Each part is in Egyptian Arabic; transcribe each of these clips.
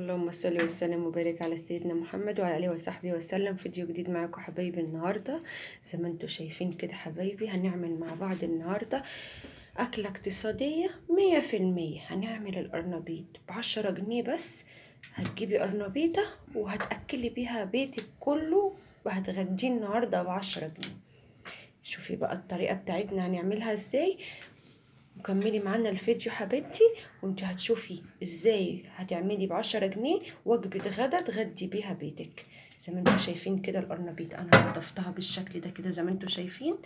اللهم صل وسلم وبارك على سيدنا محمد وعلى اله وصحبه وسلم. فيديو جديد معاكم حبايبي. النهارده زي ما انتم شايفين كده حبايبي هنعمل مع بعض النهارده اكله اقتصادية 100%. هنعمل القرنبيط ب10 جنيه بس. هتجيبي قرنبيطه وهتاكلي بيها بيتك كله وهتغديه النهارده ب10 جنيه. شوفي بقى الطريقة بتاعتنا هنعملها ازاي، وكملي معانا الفيديو حبيبتي وانت هتشوفي ازاي هتعملي ب10 جنيه وجبة غدا تغدي بيها بيتك. زي ما انتوا شايفين كده القرنبيط انا نضفتها بالشكل ده كده، زي ما انتوا شايفين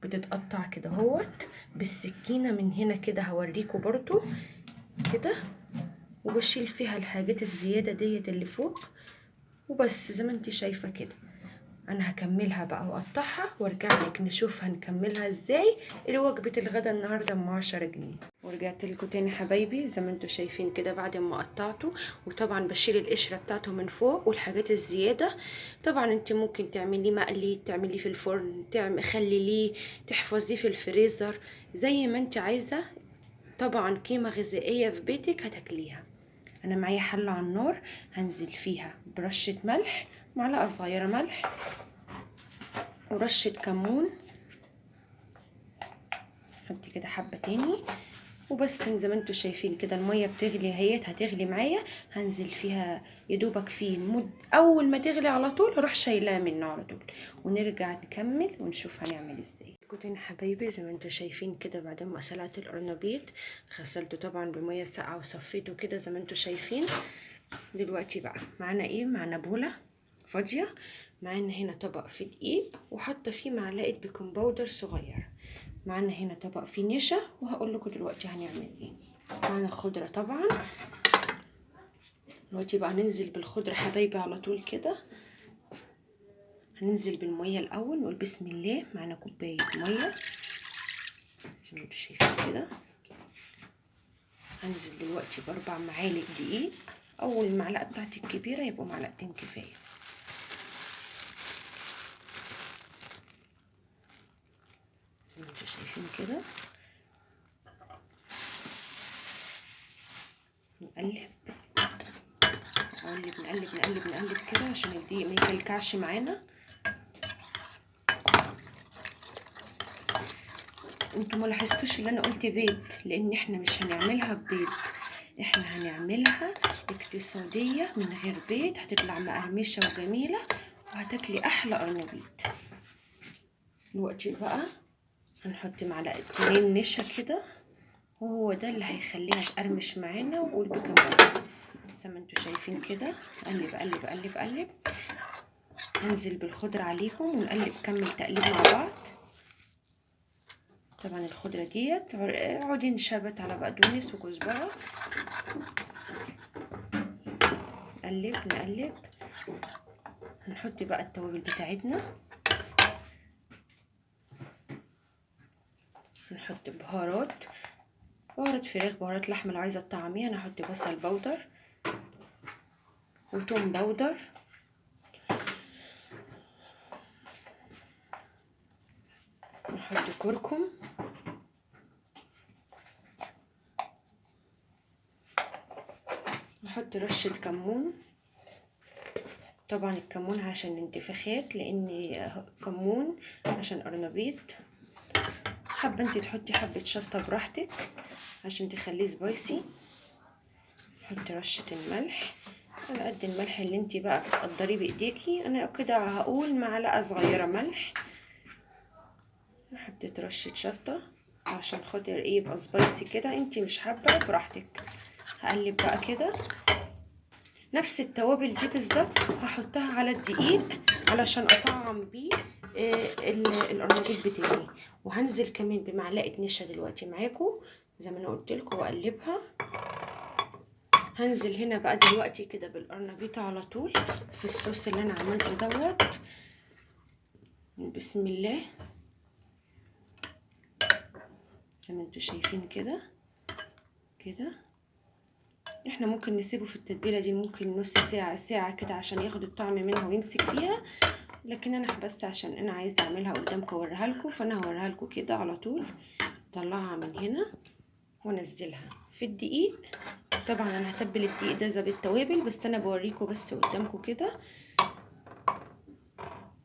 بتتقطع كده اهوت بالسكينة من هنا كده، هوريكم برضو كده، وبشيل فيها الحاجات الزيادة ديت اللي فوق وبس. زي ما انت شايفة كده انا هكملها بقى واقطعها وارجع لك نشوف هنكملها ازاي الوجبة الغدا النهارده ام 10 جنيه. ورجعت لكم تاني حبايبي زي ما انتم شايفين كده بعد ما قطعته، وطبعا بشيل القشرة بتاعته من فوق والحاجات الزيادة. طبعا انت ممكن تعمليه مقلي، تعمليه في الفرن، خليه تحفظيه في الفريزر زي ما انت عايزه. طبعا قيمة غذائية في بيتك هتاكليها. انا معايا حله على النار هنزل فيها برشه ملح، معلقه صغيرة ملح ورشه كمون، حطي كده حبه تاني وبس. زي ما انتوا شايفين كده المية بتغلي اهيت، هتغلي معايا هنزل فيها يدوبك فيه مد، اول ما تغلي على طول اروح شايلاها منه على طول، ونرجع نكمل ونشوف هنعمل ازاي. تاني حبايبي زي ما انتوا شايفين كده بعد ما سلقت القرنبيط غسلته طبعا بميه ساقعه وصفيته كده زي ما انتوا شايفين. دلوقتي بقى معانا ايه؟ معانا بوله فاضية، معانا هنا طبق فيه دقيق وحاطه فيه معلقه baking powder صغيرة، معانا هنا طبق فيه نشا وهقول لكم دلوقتي هنعمل ايه. معانا خضرة طبعا. دلوقتي بقى هننزل بالخضره حبايبي على طول كده. هننزل بالمية الاول، نقول بسم الله. معانا كوباية مية زي ما انتوا شايفين كده. هنزل دلوقتي ب4 معالق دقيق، اول معلقه بتاعتي الكبيرة يبقوا معلقتين كفاية. زي ما انتوا شايفين كده نقلب نقلب نقلب نقلب نقلب كده عشان الدقيق ما يكلكعش معانا. انتوا ما لاحظتوش اللي انا قلت بيض، لان احنا مش هنعملها ببيض، احنا هنعملها اقتصادية من غير بيض، هتطلع مقرمشة وجميلة وهتاكلي احلى قرنبيط. دلوقتي بقى هنحط معلقتين نشا كده، وهو ده اللي هيخليها تقرمش معانا. وال baking powder زي ما انتوا شايفين كده، قلب قلب قلب قلب. هنزل بالخضره عليهم ونقلب، كمل تقليب مع بعض. طبعا الخضرة ديت عودين شبت على بقدونس وكزبره، نقلب نقلب. هنحط بقى التوابل بتاعتنا، نحط بهارات، بهارات فراخ، بهارات لحمه لو عايزه تطعميها. انا هحط بصل powder وتوم powder، نحط كركم، نحط رشه كمون. طبعا الكمون عشان الانتفاخات، لان كمون عشان قرنبيط. حابة انت تحطي حبه شطه براحتك عشان تخليه spicy. حطي رشه الملح على قد الملح اللي انت بقى بتقدريه بايديكي. انا كده هقول معلقه صغيرة ملح. حطيت رشه شطه عشان خاطر ايه يبقى spicy كده، انت مش حابة براحتك. هقلب بقى كده. نفس التوابل دي بالظبط هحطها على الدقيق علشان اطعم بيه القرنبيط بتاعي. وهنزل كمان بمعلقه نشا دلوقتي معاكم زي ما انا قلت لكم، واقلبها. هنزل هنا بقى دلوقتي كده بالقرنبيطه على طول في الصوص اللي انا عملته دوت. بسم الله. زي ما انتوا شايفين كده كده. احنا ممكن نسيبه في التتبيله دي ممكن نص ساعة ساعة كده عشان ياخد الطعم منها ويمسك فيها، لكن انا بس عشان انا عايزه اعملها قدامكم اوريها لكم، فانا هوريها لكم كده على طول. طلعها من هنا وانزلها. في الدقيق. طبعا انا هتبل الدقيق ده زي بالتوابل، بس انا بوريكم بس قدامكم كده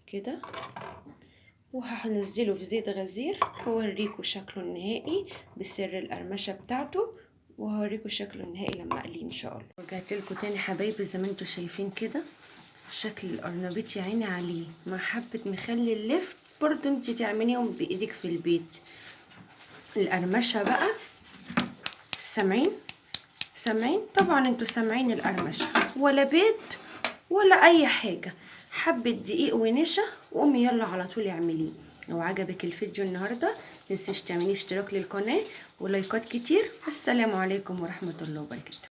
كده، وهنزله في زيت غزير وهوريكم شكله النهائي بسر القرمشه بتاعته، وهوريكم شكله النهائي لما اقلية ان شاء الله. رجعت لكم تاني حبايبي، زي ما انتم شايفين كده شكل القرنبيط يا عيني عليه، مع حبه مخلل لفت برضو انت تعمليهم بايدك في البيت. القرمشه بقى سامعين؟ سامعين؟ طبعا انتوا سامعين القرمشه، ولا بيض ولا اي حاجة، حبه دقيق ونشا وقومي يلا على طول اعمليه. لو عجبك الفيديو النهارده متنسيش تعملي اشتراك للقناة ولايكات كتير. والسلام عليكم ورحمة الله وبركاته.